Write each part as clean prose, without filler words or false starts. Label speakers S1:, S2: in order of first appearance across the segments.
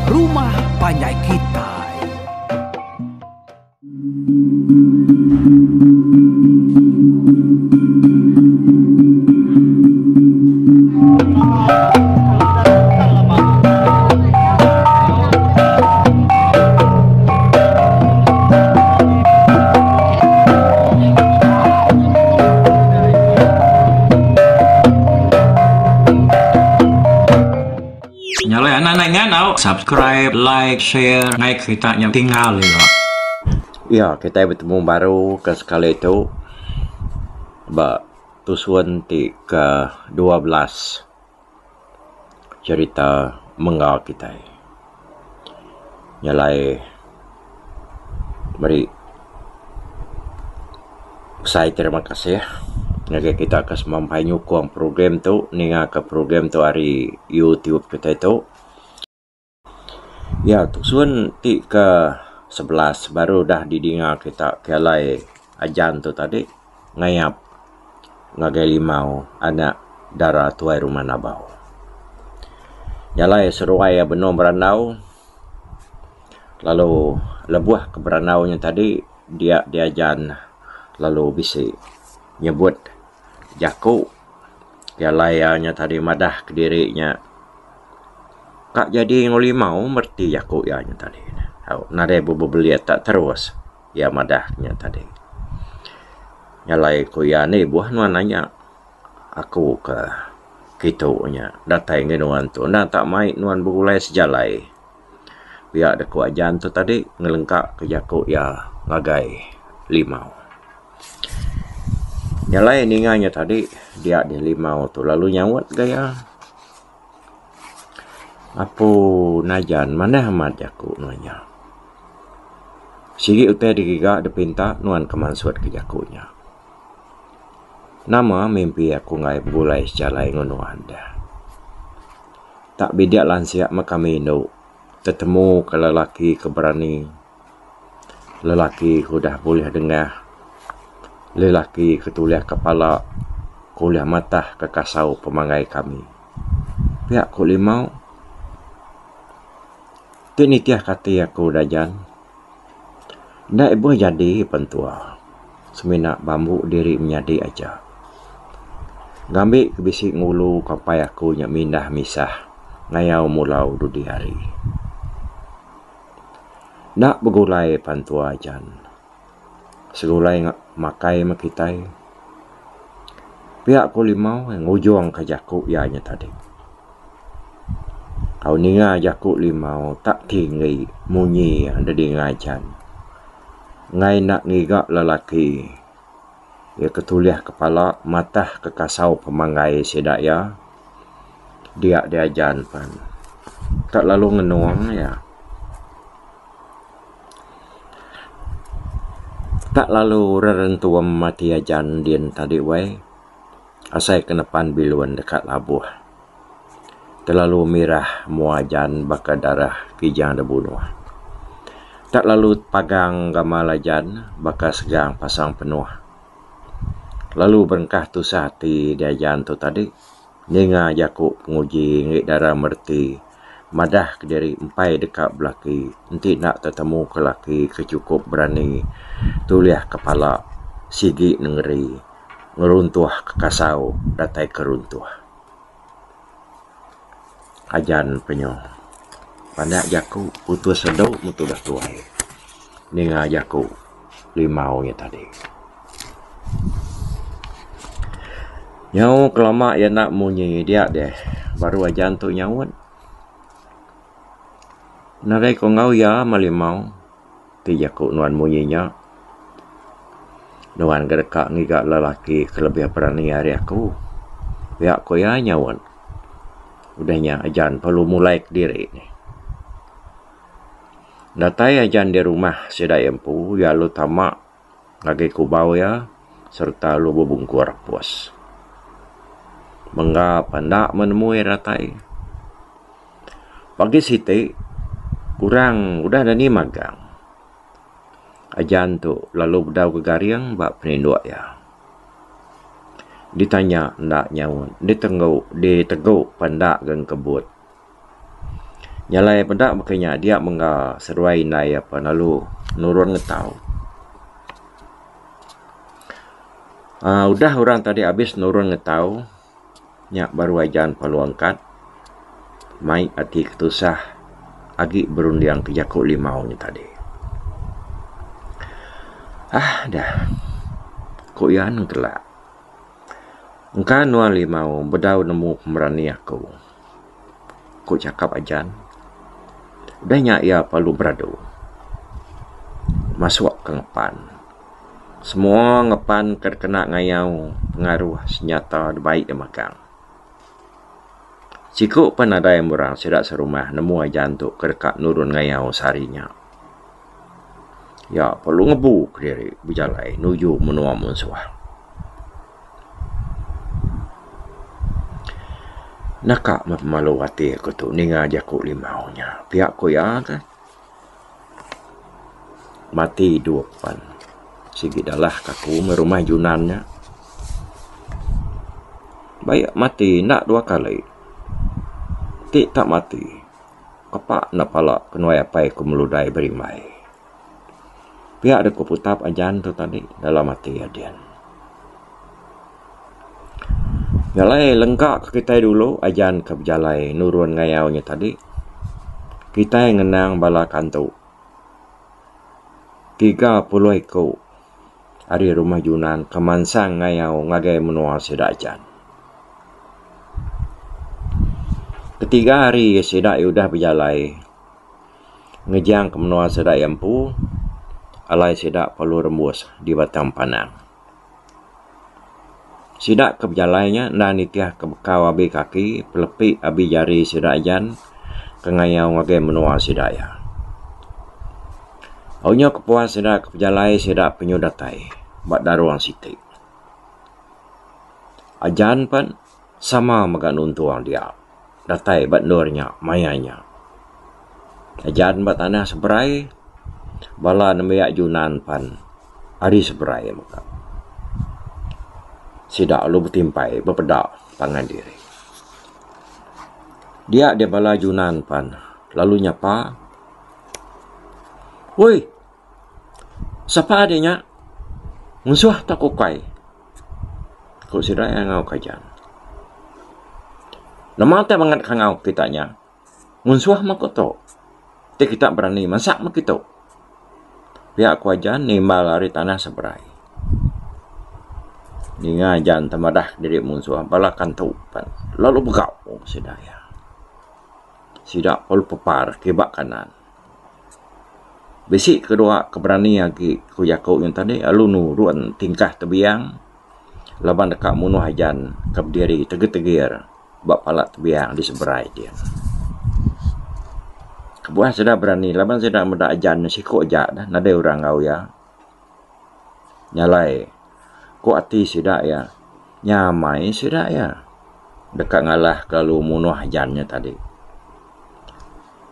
S1: rumah panjai kitai.
S2: Nya alai anak anak ingat tau subscribe, like, share ngai kerita nya tinggal ila.
S3: Ya kitai betemu baru ke sekali tu ba tusun ti ke 12 cherita mengga kitai. Nya alai meri besai terima kasih ngagai kita ke semampai nyukung program tu ninga ke program tu ari YouTube kitai tu. Iya tusun ti ke 11 baru udah didinga kita ke alai ajan tu tadi ngayap ngagai limau anak dara tuai rumah Nabau. Nya alai seruai iya benung berandau lalu lebuh ke berandau nya tadi dia diajan lalu bisi nyebut jaku ke alai iya nya tadi madah kediri nya ka jadi enggau limau mereti jaku iya nya tadi. Nadai bebelit tak terus iya madah nya tadi. Nya alai ku iya nih buah nuan nanya aku ke kitu nya datai ngagai nuan tu enda tak mai nuan begulai sejalai. Pia da ku ajan tu tadi ngelengka ke jaku iya ngagai limau. Nya alai ninga nya tadi dia dih limau tu lalu nyaut ga iya. Apu najan manah amat jaku nuan nya. Sigi utai digiga dipinta nuan ke mansut ke jaku nya. Nama mimpi aku enggai begulai sejalai enggau nuan deh. Tak bidik lansik meh kami indu tetemu ke lelaki ke berani, lelaki ke udah bulih dengah, lelaki ke tulih kepala ke ulih matah ke kasau pemanggai kami. Pia ku Limau. Ti nitih ke ati aku Dajan. Enda ibuh jadi pentua semina bambu diri menyadi aja. Ngambi ke bisi ngulu ke apai aku nya mindah misah ngayau mulau dudi hari. Enda begulai pantua ajan. Segulai makai meh kitai. Pia ku Limau ngujungka jaku iya nya tadi. Tau ninga jaku Limau tak tinggi munyi dedinga ajan. Enggai enda ngiga lelaki iya ke tulih kepala matah ke kasau pemanggai sida iya dia diajan pan. Tak lalu ngenung iya. Tak lalu rerentum ati ajan din tadi weh. Asai ke nepan bilun deka labuh. Telalu mirah mua ajan baka darah kijang da bunuh. Tak lalu pagang gamal ajan baka segang pasang penuh. Lalu berengkah tusah ati diajan tu tadi. Ninga jaku penguji enggi dara mereti madah kediri empai deka belaki enti enda tetemu ke laki ke chukup berani tulih kepala sigi nengeri ngeruntuh ke kasau datai ke runtuh. Ajan penyu pandak jaku putus sedu metudah tuai ninga jaku limau nya tadi. Nyau kelama iya enda munyi dia deh baru ajan tu nyaut. Nadai ku enggau iya meh limau ti jaku nuan munyi nya. Nuan ga deka ngiga lelaki ke lebih berani ari aku. Pia ku iya nyaut. Udah nya ajan perlu mulai kediri. Datai ajan di rumah sida iya empu iya lalu tama ngagai kubau iya sereta lalu bebungkur apus. Mengga pa enda meh nemu iya datai. Pagi siti orang udah dani magang. Ajan tu lalu bedau gegaring ba peninduk iya. Ditanya enda nyaut, ditenggu ditegu pa enda ga engkebut. Nya alai peda baka nya dia mengga seduai indai iya pan lalu nurun ngetau. Aaa udah orang tadi abis nurun ngetau nya baru ajan perlu angkat mai ati ke tusah agi berunding ke jaku limau nya tadi. Aah dah ku iya nengkelak. Engka nuan limau bedau nemu pemerani aku. Ku chakap Ajan. Udah nya iya perlu beradu masuk ke ngepan. Semua ngepan ke dikena ngayau pengaruh senyata dibai iya magang. Siku pan nadai orang sida serumah nemu Ajan tu ke deka nurun ngayau sehari nya. Iya perlu ngebu kediri bejalai nuju menua munsuh. Naka meh pemalu ati aku tu ninga jaku limau nya. Pia ku iya ka. Mati idup pan sigi dalah ka aku meh rumah Junan nya. Baik mati enda dua kali. Ti tak mati kepa enda pala kenuai apai ku meludai berimbai. Pia deh ku putap ajan tu tadi dalam ati adin. Nya alai lengka ke kitai dulu ajan ke bejalai nurun ngayau nya tadi kitai ngenang bala kantu 30 iku ari rumah Junan ke mansang ngayau ngagai menua sida ajan. Ketiga hari sida udah bejalai. Ngejang ke menua sida iya empu alai sida perlu rembus di Batang Panang. Sida ke bejalai nya enda nitih ke bekau abi kaki pelepi abi jari sida ajan ke ngayau ngagai menua sida iya. Au nya kepuas sida ke bejalai sida penyu datai ba darung siti. Ajan pen sama mega nuntung dia. Datai ba endur nya maya nya. Ajan ba tanah seberai bala nembiak Junan pan ari seberai mega. Sida lalu betimpai bepeda pangan diri. Dia deh bala Junan pan lalu nyapa, Oi! Sapa deh nya? Munsuh tauka ukai? Ku sida iya enggau Kajan. Nama utai bangat kangau kita nya? Munsuh meh ku tu. Ti kita berani masak meh kitu. Pia ku Ajan nimbal ari tanah seberai. Ninga Ajan temadah diri munsuh bala kantu pan lalu begau sida iya. Sida perlu pepar kiba kanan. Bisi kedua ke berani agi ku jaku nya tadi lalu nurun tingkah tebiang laban deka munuh ajan ke bediri tegir-tegir ba pala tebiang di seberai din. Kebuah sida berani laban sida meda ajan siku aja dah nadai orang enggau iya. Nya alai ku ati sida iya nyamai sida iya deka ngalah lalu munuh ajan nya tadi.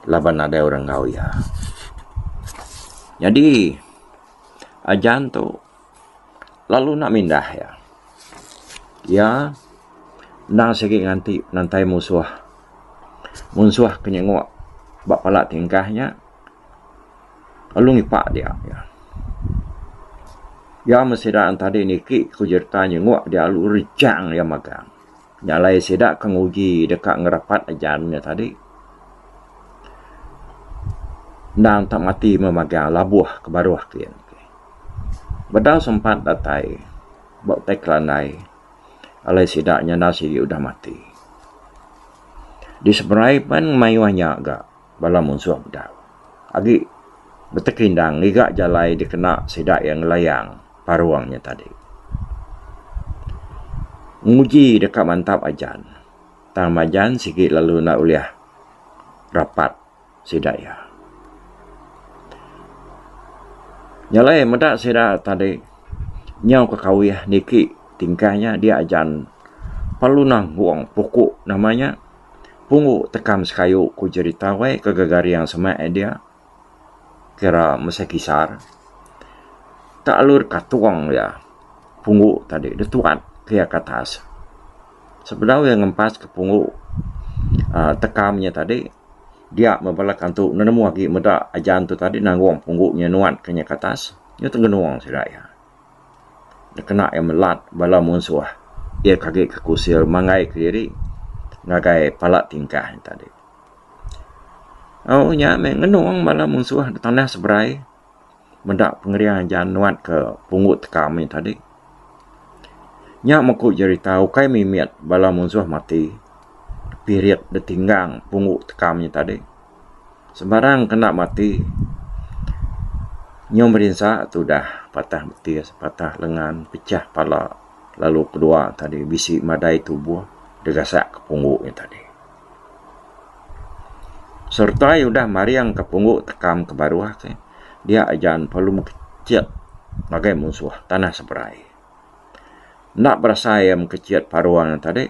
S3: Laban nadai orang enggau iya. Nyadi ajan tu lalu enda mindah iya. Iya endang sigi nganti penantai musuh. Munsuh ke nyenguk ba pala tingkah nya lalu ngipa dia iya. Iya meh sida tadi niki ku jerita nyenguk dia lalu rejang iya magang. Nya alai sida ke nguji deka ngerapat ajan nya tadi endang tak mati memagang labuh ke baruh kin. Bedau sempat datai ba utai kelandai alai sida nya endang sigi udah mati. Di seberai pen mayuh nya ga bala munsuh bedau agi betekindang ngiga jalai dikena sida iya ngelayang. Parung nya tadi. Nguji deka mantap ajan. Tang majan sigi lalu enda ulih rapat sida iya. Nya alai meda sida tadi nyau ke kawih niki tingkah nya dia ajan perlu nanggung puku nama nya punggu tekam sekayu ku jerita weh ke gegaring semak dia. Kira mesai kisar tak alur katung iya punggu tadi deh tuat ke iya ke atas. Sebedau iya ngempas ke punggu uhh tekam nya tadi. Dia meh bala kantu enda nemu agi meda ajan tu tadi nanggung punggu nya nuat ke nya ke atas. Nya tengenung sida iya. Dikena iya melat bala munsuh iya ke agi ke kusir manggai kediri ngagai pala tingkah nya tadi. Au nya meh ngenung bala munsuh da tanah seberai meda pengering ajan nuat ke punggu tekam nya tadi. Nya meh ku jerita ukai mimit bala munsuh mati pirit da tinggang punggu tekam nya tadi. Sebarang kena mati nyau merinsa tudah patah betis, patah lengan, pecah pala lalu kedua tadi bisi madai tubuh digasak ke punggu nya tadi. Sereta iya udah maring ke punggu tekam ke baruh ti dia ajan perlu mekecit ngagai munsuh tanah seberai. Enda berasai iya mekecit parung nya tadi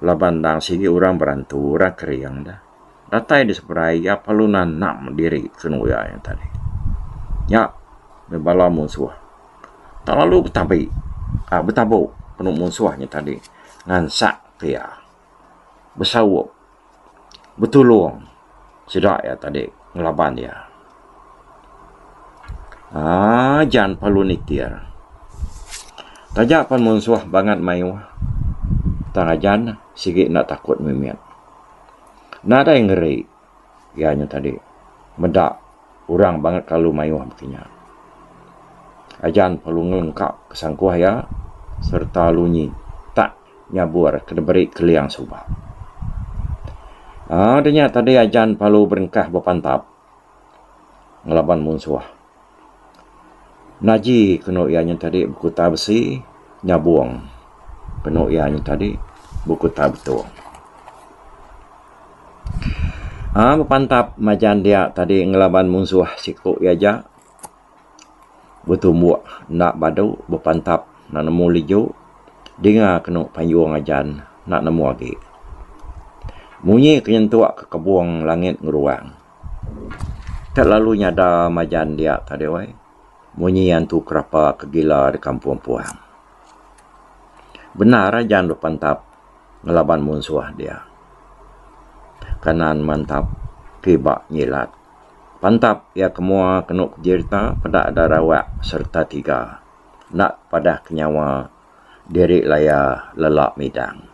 S3: laban endang sigi orang berantu orang kering deh. Datai di seberai iya perlu nanam diri kenu iya nya tadi. Nya meh bala munsuh. Tak lalu betabi aaa betabu kenu munsuh nya tadi ngansak ke iya. Besaup betulung sida iya tadi ngelaban iya. Aaa jan perlu nitir. Taja pan munsuh bangat mayuh tang ajan sigi enda takut mimit. Nadai ngeri iya nya tadi meda orang bangat kelalu mayuh baka nya. Ajan perlu ngelengka ke sangkuh iya sereta lunyi tak nyabur ke diberi keling suba. Aaa da nya tadi ajan perlu berengkah bepantap ngelaban munsuh. Naji kenu iya nya tadi bekuta besi nyabung kenu iya nya tadi bekuta betung. Aaa bepantap majan dia tadi ngelaban munsuh siku iya aja betumbuk enda badu bepantap enda nemu liju dinga kenu payung ajan enda nemu agi. Munyi ke nyentuk ke kebung langit ngeruang. Ka lalu nyada majan dia tadi weh munyi antu kerapa ke gila da kampung puang. Bendar ajan bepantap ngelaban munsuh dia. Kanan mantap kiba nyilat. Pantap iya ke mua kenu jerita peda da rawak sereta tiga enda padah ke nyawa diri laya lela midang.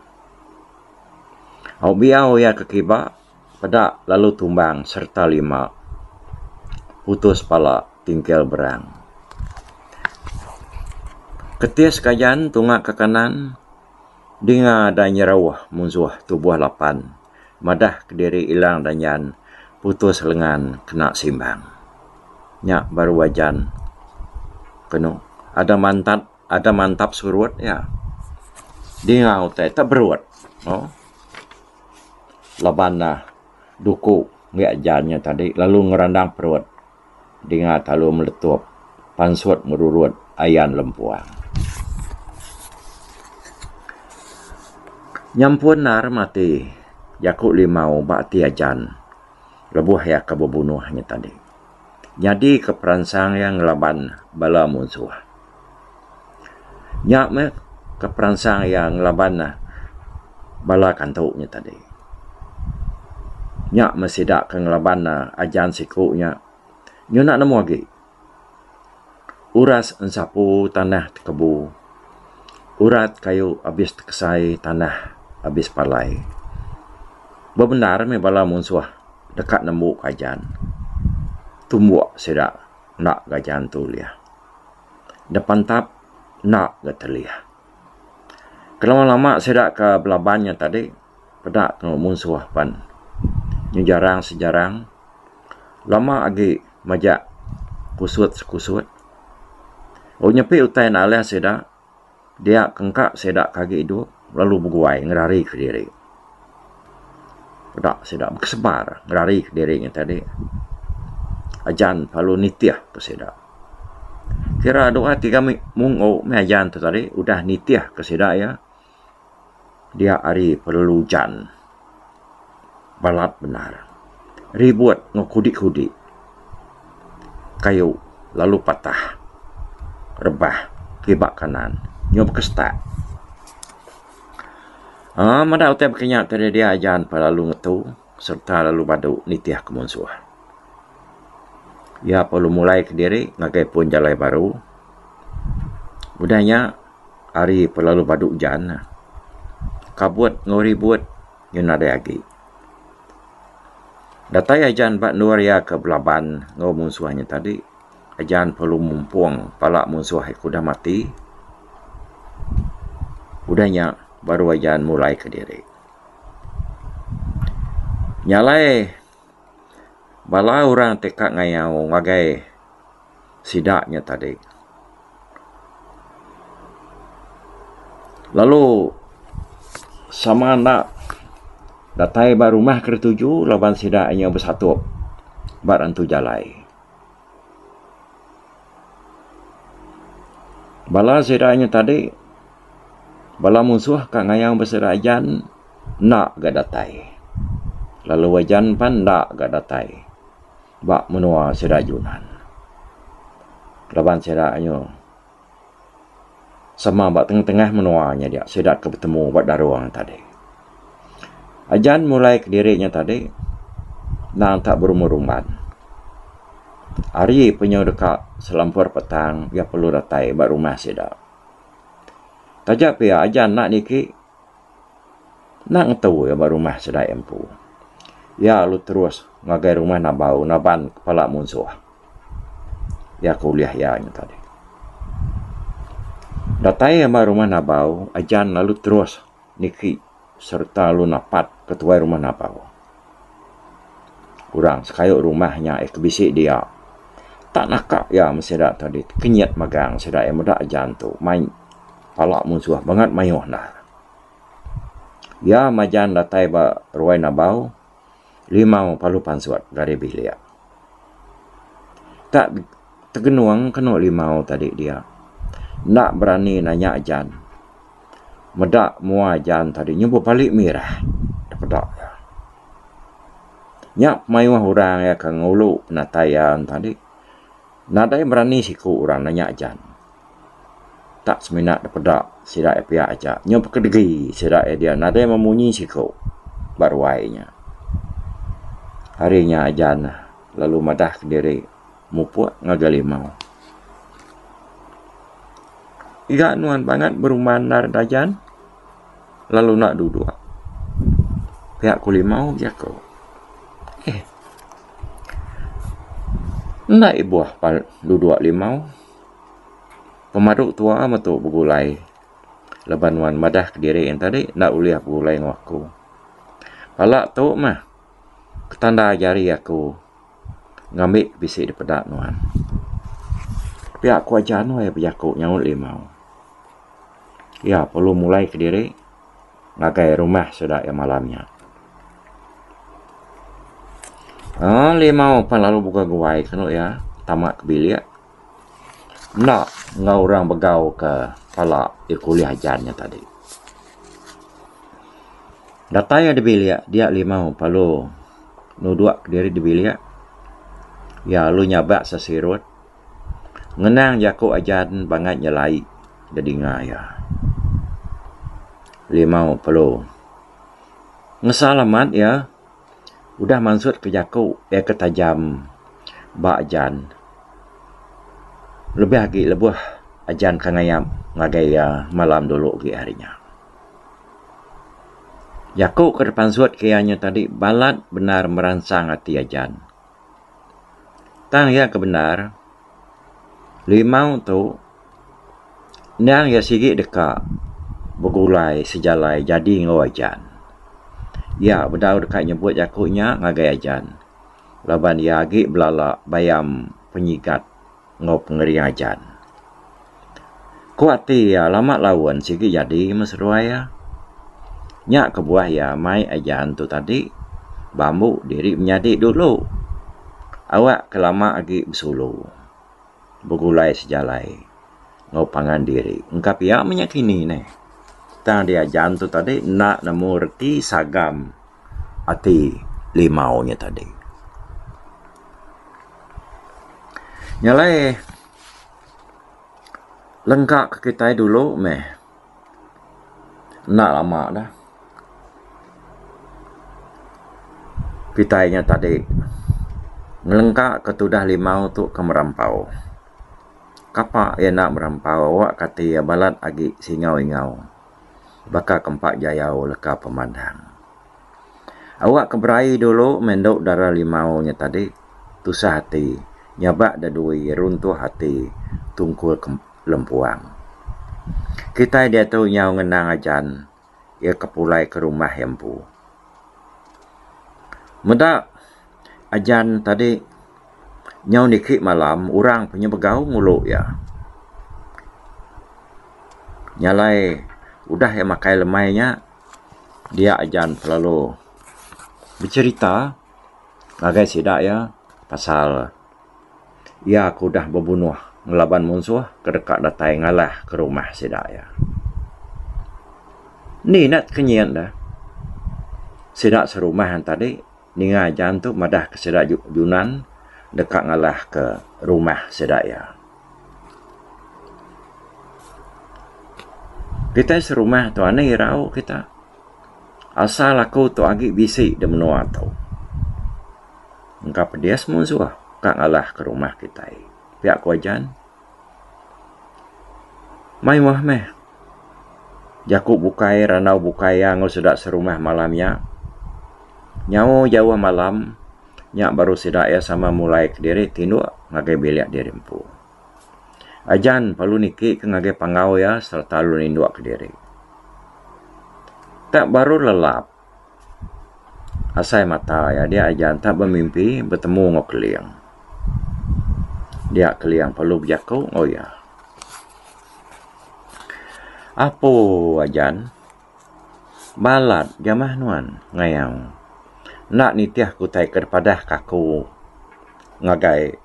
S3: Au biau iya ke kiba. Peda lalu tumbang sereta lima putus pala tingkil berang. Ketis kajan tunga ke kanan dinga da nyerauh munsuh tubuh lapan madah kediri ilang danjan putus lengan kena simbang. Nya baru ajan kenu ada mantap ada mantap surut iya dinga utai teberut. Laban ne duku ngi ajan nya tadi lalu ngerandang perut dinga talu meletup pansut merurut ayan lempuang. Nyampun ar mati jaku limau ba ati ajan lebuh iya ke bebunuh nya tadi. Nyadi ke peransang iya ngelaban bala munsuh. Nya meh ke peransang iya ngelaban bala kantu nya tadi. Nya meh sida ke ngelaban ajan siku nya nyuna nemu agi. Uras ensapu tanah tekebu, urat kayu abis tekesai tanah abis palai. Bebendar meh bala munsuh deka nembu ajan. Tumbuk sida enda ga ajan tu ulih. Da pantap enda ga telih. Kelama lama sida ke belaban nya tadi peda ke munsuh pan nyu jarang sejarang lama agi majak kusut sekusut. Nyepi utai enda alih sida. Dia kengka sida ke agi idup lalu beguai ngerari kediri. Peda sida bekesebar ngerari kediri nya tadi. Ajan lalu nitih ke sida. Kira dua tiga munggu meh ajan tu tadi udah nitih ke sida iya. Dia ari perlu ujan balat bendar. Ribut enggau kudi-kudi kayu lalu patah rebah kiba kanan nyau bekesetak. Aaa meda utai baka nya tadi dia ajan pa lalu ngetu. sereta lalu badu nitihka munsuh. Iya perlu mulai kediri ngagai pun jalai baru. Udah nya hari perlu badu ujan. Kabut enggau ribut nyau nadai agi. Datai ajan ba endur iya ke belaban enggau munsuh nya tadi, ajan perlu mumpung pala munsuh ke udah mati. Udah nya baru ajan mulai kediri. Nya alai bala orang ti ka ngayau ngagai sida nya tadi. Lalu sama enda datai ba rumah ke dituju laban sida inya besatup ba rentu jalai. Bala sida nya tadi bala munsuh ka ngayau ba sida ajan enda ga datai lalu ajan pan enda ga datai ba menua sida Junan. Laban sida nyu sama ba tengah-tengah menua nya dia sida ke betemu ba darung tadi. Ajan mulai kediri nya tadi endang tak berumban-rumban. Hari penyu deka selampur petang iya perlu datai ba rumah sida. Taja pia ajan enda niki Enda ngetu iya ba rumah sida iya empu. Iya lalu terus ngagai rumah Nabau naban kepala munsuh. Iya ke ulih iya nya tadi. Datai iya ba rumah Nabau, Ajan lalu terus niki sereta lalu napat ketuai rumah Nabau. Orang sekayu rumah nya iya ke bisi dia. Tak naka iya meh sida tadi tekenyit magang sida iya meda Ajan tu mai pala munsuh bangat mayuh endar. Iya majan datai ba ruai nabau, limau palu pansut gari bilik. Tak tegenung kenu limau tadi dia. Enda berani nanya ajan. Meda mua ajan tadi nyebut balik mirah dipeda iya. Nya pemayuh orang iya ke ngulu penatai iya tadi. Nadai berani siku orang nanya ajan. Tak semina dipeda sida iya pia aja. Nyau pekedegi sida iya dia nadai memunyi siku ba ruai nya. Hari nya ajan lalu madah kediri mupuk ngagai limau. Ira nuan bangat berumban endar dajan lalu enda duduk. Pia ku limau jaku. Eh enda ibuh duduk limau. Pemadu tua metu begulai laban nuan madah kediri yen tadi enda ulih begulai enggau aku. Pala tu mah ketanda jari aku ngambi bisi dipeda nuan. Pia ku aja nuai bejaku nyaut limau. Iya perlu mulai kediri ngagai rumah sida iya malam nya. Aaa limau pan lalu bukai guai kenu iya tama ke bilik. Enda enggau orang begau ke pala iya ke ulih ajan nya tadi. Datai iya di bilik dia limau lalu nudok diri di bilik iya lalu nyabak sesirut ngenang jaku ajan bangat nyelai da dinga iya. Limau perlu ngesal amat iya. Udah mansut ke jaku iya ke tajam ba ajan lebih agi lebuh ajan ke ngayap ngagai iya malam dulu agi hari nya. Jaku ke dipansut ke iya nya tadi balat bendar meransang ati ajan. Tang iya ke bendar limau tu Endang iya sigi deka begulai sejalai jadi enggau ajan. Iya bedau deka nyebut jaku nya ngagai ajan laban iya agi belala bayam penyigat enggau pengering ajan. Ku ati iya lama laun sigi jadi meh seduai iya. Nya kebuah iya mai ajan tu tadi bambu diri menyadi dulu awak ke lama agi besulu. Begulai sejalai enggau pangan diri. Engka pia meh nya kini neh. Tang diajan tu tadi enda nemu reti sagam ati limau nya tadi. Nya alai lengka ke kitai dulu meh enda lama dah. Kitai nya tadi ngelengka ke tudah limau tu ke merampau. Kapa iya enda merampau awak ke ati iya balat agi singau-ingau baka ke empa jayau leka pemandang. Awak ke beraie dulu meh endu dara limau nya tadi tusah ati nyabak dedui runtuh ati tungkul ke lempuang. Kitai diatu nyau ngenang ajan iya ke pulai ke rumah iya empu. Meda ajan tadi nyau niki malam orang punya begau ngulu iya. Nya alai udah iya makai lemai nya dia ajan selalu becerita ngagai sida iya pasal Iya ke udah bebunuh ngelaban munsuh ke deka datai ngalah ke rumah sida iya. Ni enda tekenyit da. Sida serumah tadi ninga ajan tu madah ke sida Junan deka ngalah ke rumah sida iya. Kitai serumah tu anih irau kita. Asal aku tu agi bisi da menua tu. Engka pedis munsuh ka ngalah ke rumah kitai. Pia ku Ajan. Mayuh meh jaku bukai randau bukai iya enggau sida serumah malam nya. Nyau jauh malam nya baru sida iya sama mulai kediri tinduk ngagai bilik diri empu. Ajan perlu niki ke ngagai panggau iya sereta lalu ninduk kediri. Tak baru lelap. Asai mata iya dia aja enta bemimpi betemu enggau Keling. Dia Keling perlu bejaku enggau iya. Apo ajan balat jamah nuan ngayau enda nitih ke utai ke dipadah ke aku ngagai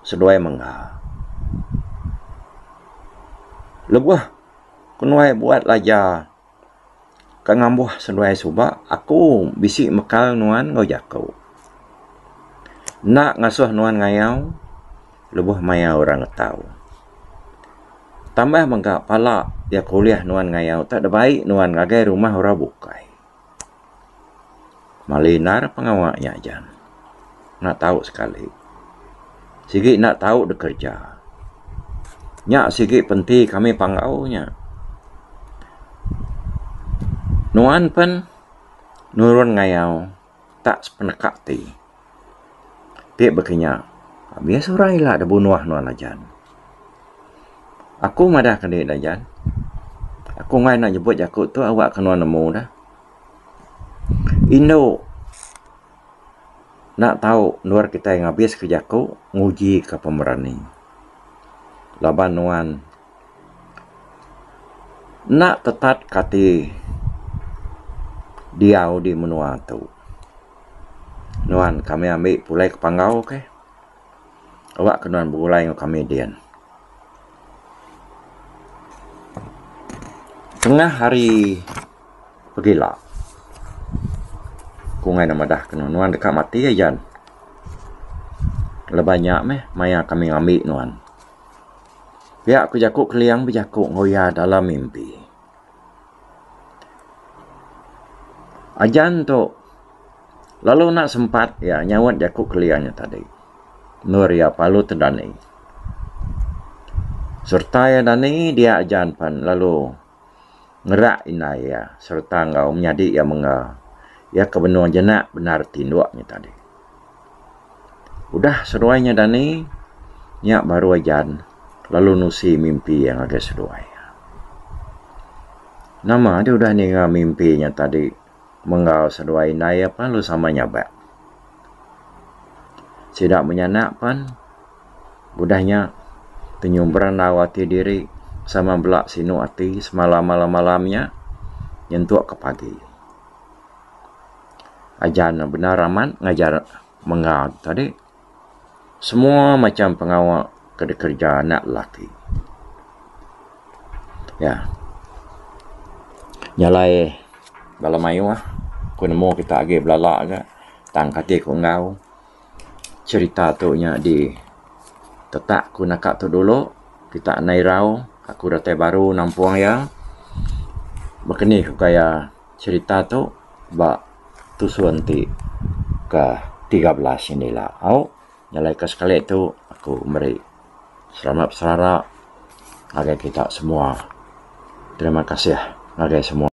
S3: seduai mengga. Lebuh kenuai buat laja. Ka ngambuh seduai suba aku bisi mekal nuan enggau jaku. Enda ngasuh nuan ngayau lebuh maya orang ngetau. Tambah mega pala iya ke ulih nuan ngayau tak dibai nuan ngagai rumah orang bukai. Mali endar pengawa nya aja. Enda tau sekali. Sigi enda tau dek kereja. Nya sigi penti kami panggau nya. Nuan pen nurun ngayau tak sepeneka ti. Ti baka nya abis orang ila da bunuh nuan ajan. Aku madah ka diri ajan. Aku enggai enda nyebut jaku tu awak ka nuan nemu dah. Indu enda tau endur kitai ngabis ka jaku nguji ka pemerani laban nuan enda tetat ka ati diau di menua tu. Nuan kami ambi pulai ke panggau keh. Awak ke nuan begulai enggau kami din. Tengah hari pegila ku ngai ne madah ke nuan, nuan deka mati ajan. Leban nya meh maya kami ngambi nuan. Pia ku jaku Keling bejaku enggau iya dalam mimpi. Ajan tu lalu enda sempat iya nyaut jaku Keling nya tadi. Endur iya parlu tedani. Sereta iya dani dia ajan pan lalu ngerak indai iya sereta enggau menyadi iya mengga iya ke benung jenak bendar tinduk nya tadi. Udah seduai nya dani nya baru ajan lalu nusi mimpi iya ngagai seduai. Nama deh udah ninga mimpi nya tadi mengga seduai indai iya pan lalu sama nyabak. Sida menyanak pan udah nya tenyum berandau ati diri sama bela sinu ati semalam malam-malam nya nyentuk ke pagi. Ajar ne bendar amat ngajar mengga tadi semua macam pengawa ke dikereja anak lelaki. Ya. Nya alai bala mayuh ku nemu kita agi belala ga tang kati ku enggau cherita tu nya di tetak ku naka tu dulu kita enda irau aku datai baru nampung iya baka ni ku gaya cherita tu ba tusun ti. ke 13 ini ila. Au nyalai ke sekali tu aku meri selamat beserara ngagai kita semua. Terima kasih ngagai semua.